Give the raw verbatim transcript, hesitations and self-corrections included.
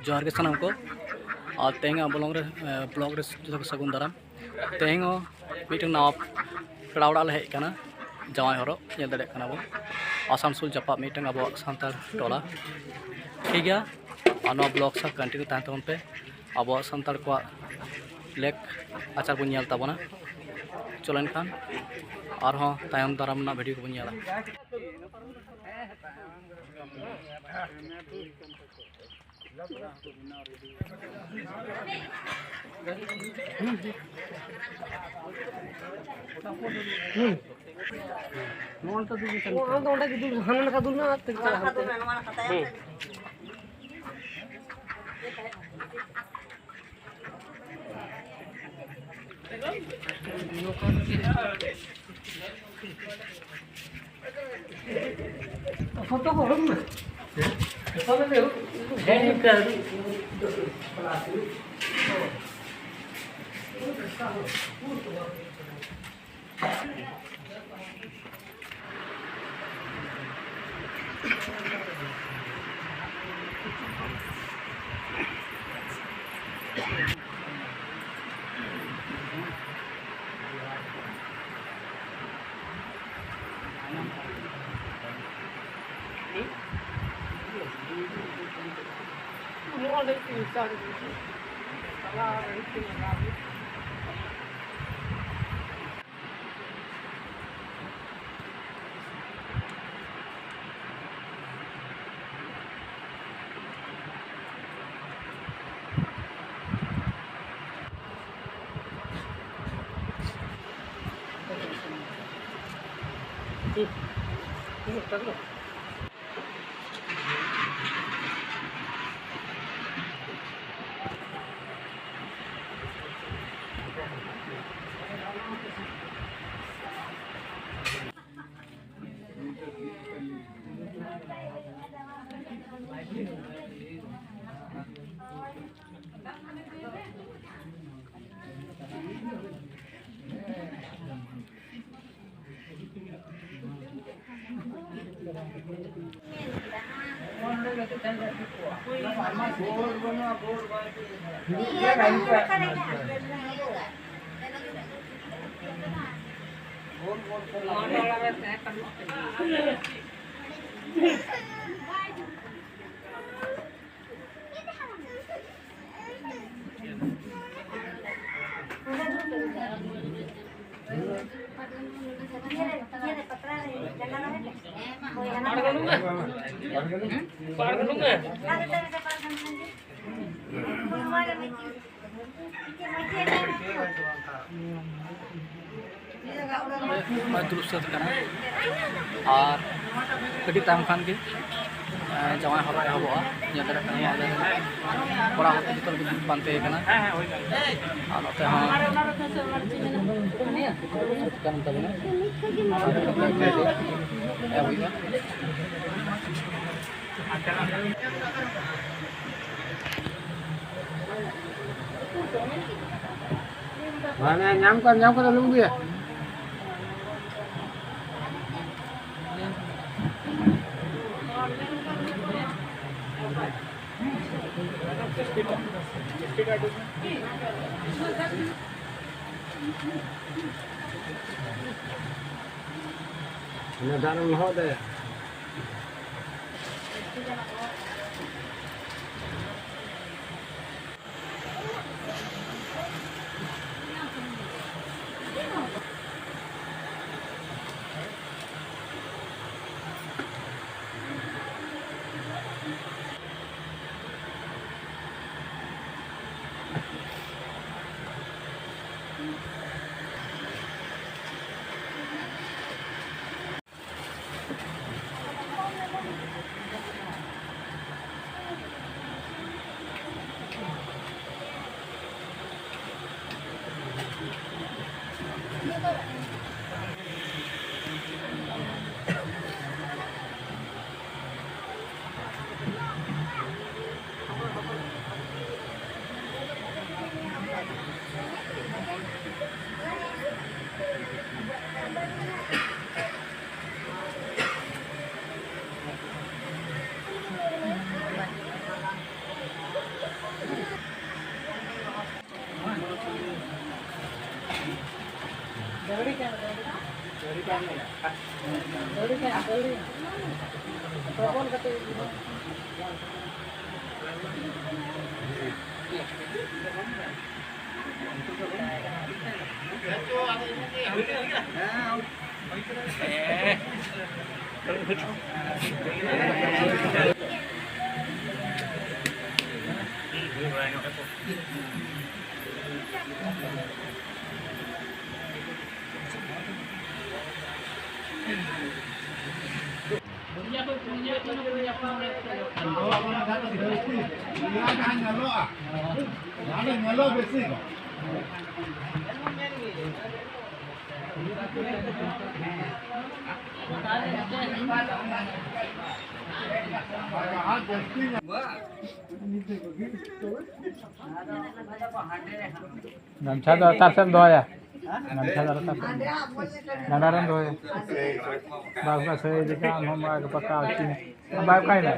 ᱡᱚᱦᱟᱨ ᱜᱮ ᱥᱟᱱᱟᱢ ᱠᱚ᱾ ᱟᱨ ᱛᱮᱦᱮᱧᱟᱜ ᱵᱞᱚᱜ ᱨᱮ, ᱮ, ᱵᱞᱚᱜ ᱨᱮ ᱡᱚᱛᱚ ᱠᱚ ᱥᱟᱹᱜᱩᱱ ᱫᱟᱨᱟᱢ᱾ ᱛᱮᱦᱮᱧ ᱦᱚᱸ ᱢᱤᱫᱴᱟᱝ ᱱᱟᱣᱟ ᱯᱮᱲᱟ ᱚᱲᱟᱜ ᱞᱮ ᱦᱮᱡ ᱟᱠᱟᱱᱟ, ᱡᱟᱶᱟᱭ ᱦᱚᱨᱚᱜ᱾ ᱧᱮᱞ ᱫᱟᱲᱮᱭᱟᱜ ᱠᱟᱱᱟ ᱵᱚᱱ ᱟᱥᱟᱱᱥᱳᱞ ᱡᱟᱯᱟᱜ ᱢᱤᱫᱴᱟᱝ ᱟᱵᱚᱣᱟᱜ ᱥᱟᱱᱛᱟᱲ ᱴᱚᱞᱟ᱾ ᱴᱷᱤᱠ ᱜᱮᱭᱟ, ᱟᱨ ᱱᱚᱣᱟ ᱵᱞᱚᱜ ᱥᱟᱶ ᱠᱚᱱᱴᱤᱱᱤᱭᱩ ᱛᱟᱦᱮᱱ ᱛᱟᱵᱚᱱ ᱯᱮ᱾ ᱟᱵᱚᱣᱟᱜ ᱥᱟᱱᱛᱟᱲ ᱠᱚᱣᱟᱜ ᱞᱮᱠ ᱟᱪᱟᱨ ᱵᱚᱱ ᱧᱮᱞ ᱛᱟᱵᱚᱱᱟ᱾ ᱪᱚᱞᱚ ᱮᱱᱠᱷᱟᱱ ᱟᱨᱦᱚᱸ ᱛᱟᱭᱚᱢ ᱫᱟᱨᱟᱢ ᱨᱮᱱᱟᱜ ᱵᱷᱤᱰᱤᱭᱳ ᱠᱚᱵᱚᱱ ᱧᱮᱞᱟ᱾ ᱱᱚᱣᱟ ᱫᱚ ᱚᱸᱰᱮ ᱜᱮ ᱫᱩᱞ, ᱦᱟᱱᱟ ᱱᱟᱠᱷᱟ ᱫᱩᱞ ᱢᱮ ᱟᱨ ᱛᱤᱨᱤᱥ ᱴᱟᱠᱟ ᱦᱟᱱᱛᱮ᱾ ᱯᱷᱳᱴᱳ ᱠᱚ ᱩᱰᱩᱠ ᱢᱮ᱾ ᱦᱮᱸ, ᱤᱱᱠᱟᱹ ᱩᱰᱩᱠ᱾ ᱦᱚᱭ ᱫᱩᱲᱩᱵ ᱥᱟᱹᱛ ᱠᱟᱱᱟ᱾ ᱟᱨ ᱠᱟᱹᱴᱤᱡ ᱛᱟᱭᱚᱢ ᱠᱷᱟᱱ ᱜᱮ, ᱮᱸ, ᱡᱟᱶᱟᱭ ᱦᱚᱨᱚᱜ ᱮᱦᱚᱵᱚᱜᱼᱟ᱾ ᱧᱮᱞ ᱫᱟᱲᱮᱭᱟᱜ ᱠᱟᱱᱟ ᱱᱚᱣᱟ ᱫᱚ ᱠᱚᱲᱟ ᱦᱚᱲ ᱠᱚ ᱡᱚᱛᱚ ᱜᱮ ᱵᱟᱸᱫᱮ ᱠᱟᱱᱟ᱾ ᱟᱨ ᱱᱚᱛᱮ ᱦᱚᱸ ᱥᱟᱹᱛ ᱠᱟᱱ ᱛᱟᱵᱚᱱᱟ᱾ ᱟᱨ ᱱᱚᱛᱮ ᱮᱢ ᱦᱩᱭᱩᱜᱼᱟ᱾ ᱢᱟᱱᱮ ᱧᱟᱢ ᱠᱟᱱ, ᱧᱟᱢ ᱠᱟᱱ, ᱟᱞᱚᱢ ᱟᱹᱜᱩᱭᱟ᱾ ᱚᱱᱟ ᱫᱟᱜ ᱨᱮᱢ ᱞᱚᱦᱚᱫ ᱫᱟᱲᱮᱭᱟᱜᱼᱟ᱾ ᱧᱮᱞᱚᱜᱼᱟ, ᱢᱟᱱᱮ ᱧᱮᱞᱚᱜ ᱵᱮᱥᱤ ᱫᱚ᱾ ᱜᱟᱢᱪᱷᱟ ᱫᱚ ᱞᱟᱛᱟᱨ ᱥᱮᱫ ᱮᱢ ᱫᱚᱦᱚᱭᱟ᱾ ᱜᱟᱢᱪᱷᱟ ᱫᱚ ᱞᱟᱛᱟᱨ ᱥᱮᱫ᱾ ᱰᱟᱸᱰᱟ ᱨᱮᱢ ᱫᱚᱦᱚᱭᱟ᱾ ᱵᱟᱥ, ᱵᱟᱥ, ᱦᱳᱭ, ᱞᱮᱠᱟ ᱟᱢ ᱦᱚᱸ ᱢᱟ ᱯᱟᱠᱟ ᱟᱹᱠᱤᱱ᱾ ᱵᱟᱭ ᱚᱠᱟᱭᱮᱱᱟ?